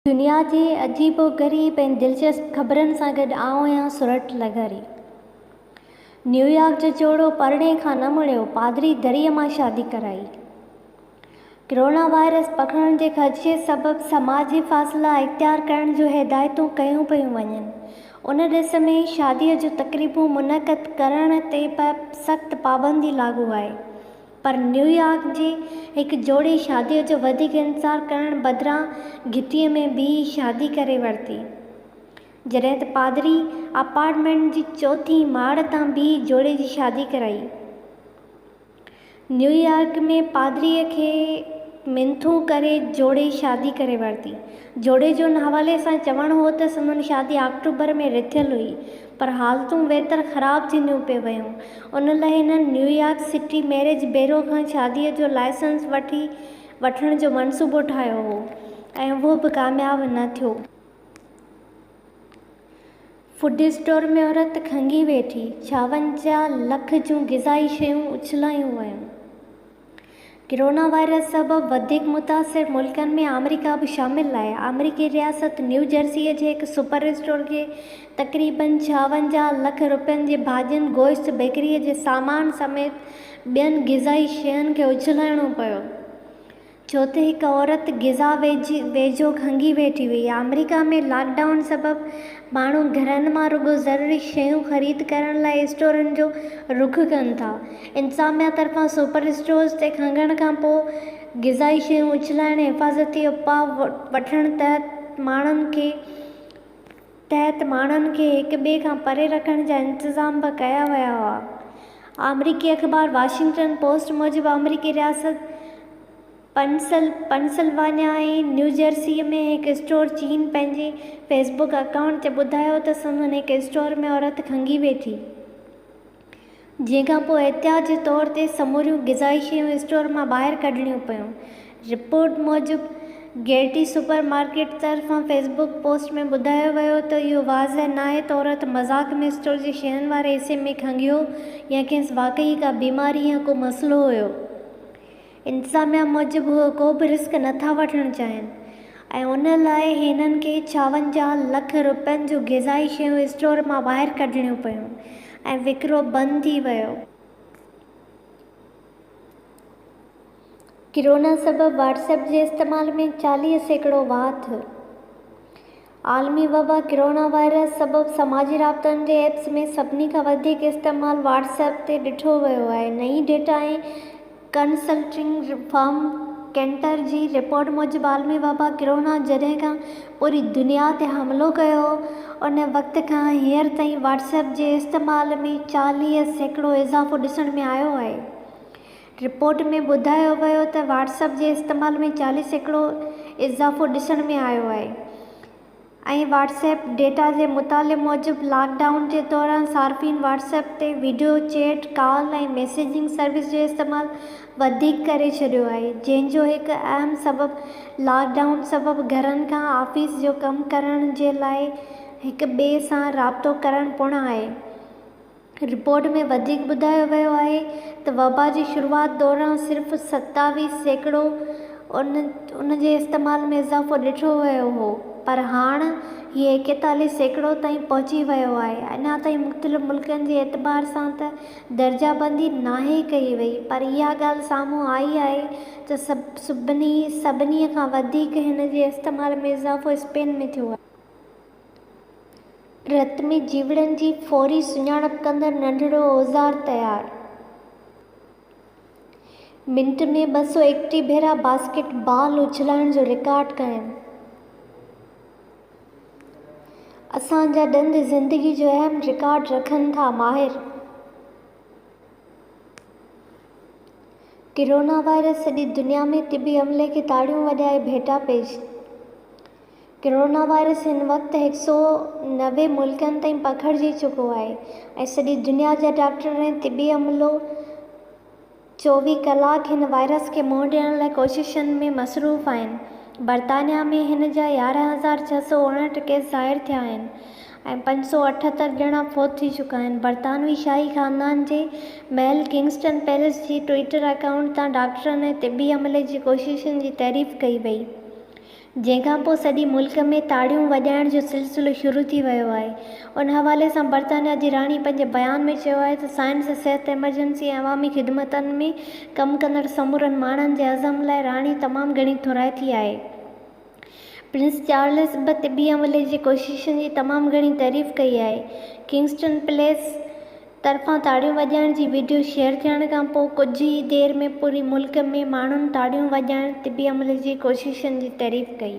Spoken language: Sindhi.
دنيا جي عجيب و غريب ۽ دلچسپ خبرن سان گڏ آئون آهيان سورٺ لغاري. نيويارڪ جو جوڙو پرڻي کان نه مڙيو، پادري دريء مان شادي ڪرائي. ڪرونا وائرس پکڙڻ جي خدشي سبب سماجي فاصلا اختيار ڪرڻ جون هدايتون ڪيون پيون وڃن. ان ڏس ۾ شاديء جون تقريبون منعقد ڪرڻ تي به سخت پابندي لاڳو آهي. پر نيويارڪ جي هڪ جوڙي شاديء جو وڌيڪ انتظار ڪرڻ بدران گهٽيء ۾ بيهي شادي ڪري ورتي. جڏهن ته پادري اپارٽمينٽ جي چوٿين ماڙ تان بيهي جوڙي جي شادي ڪرائي. نيويارڪ ۾ پادريء کي منٿون ڪري جوڙي شادي ڪري ورتي. جوڙي جو ان حوالي سان چوڻ هو ته سندن شادي آڪٽوبر ۾ رٿيل هئي پر حالتون ويتر خراب ٿينديون پئي ويون. ان لاء هنن نيويارڪ سٽي ميريج بيرو کان شاديء جو لائسنس وٺي وٺڻ جو منصوبو ٺاهيو هو ۽ اهو به ڪامياب نه ٿيو. فوڊ اسٽور ۾ عورت کنگهي ويٺي، 56 لک جون غذائي شيون اڇلايون ويون. ڪرونا وائرس سبب وڌيڪ متاثر ملڪن ۾ آمريڪا به شامل آهي. آمريڪي رياست نيو جرسيء جي هڪ سپر اسٽور کي تقريبن 56 لک رپين جي ڀاڄين، گوشت، بيڪريء جي سامان سميت ٻين غذائي شين کي اڇلائڻو پيو. ڇو ته هڪ عورت غذا ويجهو کنگهي ويٺي هئي. آمريڪا ۾ لاڪ ڊائون سبب ماڻهو گهرن مان رڳو ضروري شيون خريد ڪرڻ لاء اسٽورن جو رخ ڪن ٿا. انتظاميا طرفان سپر اسٽورز تي کنگهڻ کانپوء غذائي شيون اڇلائڻ ۽ حفاظتي اپاء وٺڻ تحت ماڻهن کي تحت ماڻهن کي هڪ ٻئي کان پري رکڻ جا انتظام به ڪيا ويا هئا. آمريڪي اخبار واشنگٽن پوسٽ موجب آمريڪي رياست پنسلوانيا ۽ نيوجرسيء ۾ هڪ اسٽور چين پنهنجي فيس بڪ اڪائونٽ تي ٻڌايو ته سندن هڪ اسٽور ۾ عورت کنگهي ويٺي، جنهن کان پوء احتياط جي طور تي سموريون غذائي شيون اسٽور مان ٻاهر ڪڍڻيون پيون. رپورٽ موجب گيٽي سپر مارڪيٽ طرفان فيس بڪ پوسٽ ۾ ٻڌايو ويو ته اهو واضح ناهي ته عورت مذاق ۾ اسٽور جي شين واري حصي ۾ کنگهيو يا کيس واقعي ڪا بيماري يا ڪو مسئلو هيو. انتظاميا موجب هو ڪو به رسڪ نٿا وٺڻ چاهين ۽ ان لاء هنن کي 56 لک رپين جون غذائي شيون اسٽور مان ٻاهر ڪڍڻيون پيون ۽ وڪرو بند ٿي ويو. ڪرونا سبب واٽس ايپ جي استعمال ۾ 40% واڌ، عالمي وبا ڪرونا وائرس سبب سماجي رابطن جي ايپس ۾ سڀني کان وڌيڪ استعمال واٽس ايپ تي ڏٺو ويو آهي. نئين ڊيٽا ۽ ڪنسلٽنگ فرم ڪينٽر جي رپورٽ موجب عالمي وبا ڪرونا جڏهن کان پوري دنيا تي حملو ڪيو هو ان وقت کان هينئر تائين واٽس ايپ جي استعمال ۾ 40% اضافو ڏسڻ ۾ آيو آهي. رپورٽ ۾ ٻڌايو ويو ته واٽس ايپ جي استعمال ۾ 40% اضافو ڏسڻ ۾ آيو آهي ۽ واٽس ايپ ڊيٽا جي مطالعي موجب لاڪ ڊائون جي دوران صارفين واٽس ايپ تي video chat, call ۽ messaging service جو استعمال وڌيڪ ڪري ڇڏيو آهي جنهن جو هڪ اهم سبب لاڪ ڊائون سبب گهرن کان آفيس جو ڪم ڪرڻ جي لاء هڪ ٻئي سان رابطو ڪرڻ پڻ آهي. رپورٽ ۾ وڌيڪ ٻڌايو ويو آهي ته وبا جي شروعات دوران صرف 27% ان جي استعمال ۾ اضافو ڏٺو ويو هو پر هاڻ هي 41% تائين پهچي ويو آهي، اڃا تائين مختلف ملڪن جي اعتبار سان ته درجه بندي ناهي ڪئي وئي پر اها ڳالهه سامهون آئي آهي ته سڀني کان وڌيڪ هن جي استعمال ۾ اضافو اسپين ۾ ٿيو آهي. رت ۾ جيوڙن جي فوري سڃاڻپ ڪندڙ ننڍڙو اوزار تيار. منٽ ۾ 231 ڀيرا باسڪيٽ بال اڇلائڻ جو رڪارڊ قائم. اسان جا ڏند زندگي جو اهم رڪارڊ رکن ٿا، ماهر. ڪرونا وائرس سڄي دنيا ۾ طبي عملي کي تاڙيون وڄائي ڀيٽا پيش. ڪرونا وائرس هن وقت 190 ملڪن تائين پکڙجي چڪو آهي ۽ سڄي دنيا جا ڊاڪٽر ۽ طبي عملو 24 ڪلاڪ هن وائرس کي منهن ڏيڻ لاء ڪوششن ۾ مصروف آهن. برطانيا ۾ هن جا 11,659 ڪيس ظاهر ٿيا آهن ۽ 578 ڄڻا فوت ٿي چڪا آهن. برطانوي شاهي خاندان جي محل ڪنگسٽن پيلس جي ٽوئيٽر اڪائونٽ تان ڊاڪٽرن ۽ طبي عملي جي ڪوششن جي تعريف ڪئي وئي. جنهن کان پوء سڄي ملڪ ۾ تاڙيون وڄائڻ جو سلسلو شروع ٿي ويو آهي. ان حوالي سان برطانيا جي راڻي پنهنجي بيان ۾ چيو آهي ته سائنس، صحت، ايمرجنسي ۽ عوامي خدمتن ۾ ڪم ڪندڙ سمورن ماڻهن جي عزم لاء راڻي تمام گهڻي ٿورائتي آهي. پرنس چارلس به طبي عملي جي ڪوششن جي تمام گهڻي تعريف ڪئي آهي. ڪنگسٽن پليس طرفان تاڙيون وڄائڻ جي وڊيو شيئر ٿيڻ کانپوء ڪجهه ئي دير ۾ پوري ملڪ ۾ ماڻهن تاڙيون وڄائڻ طبي عملي جي ڪوششن جي تعريف ڪئي.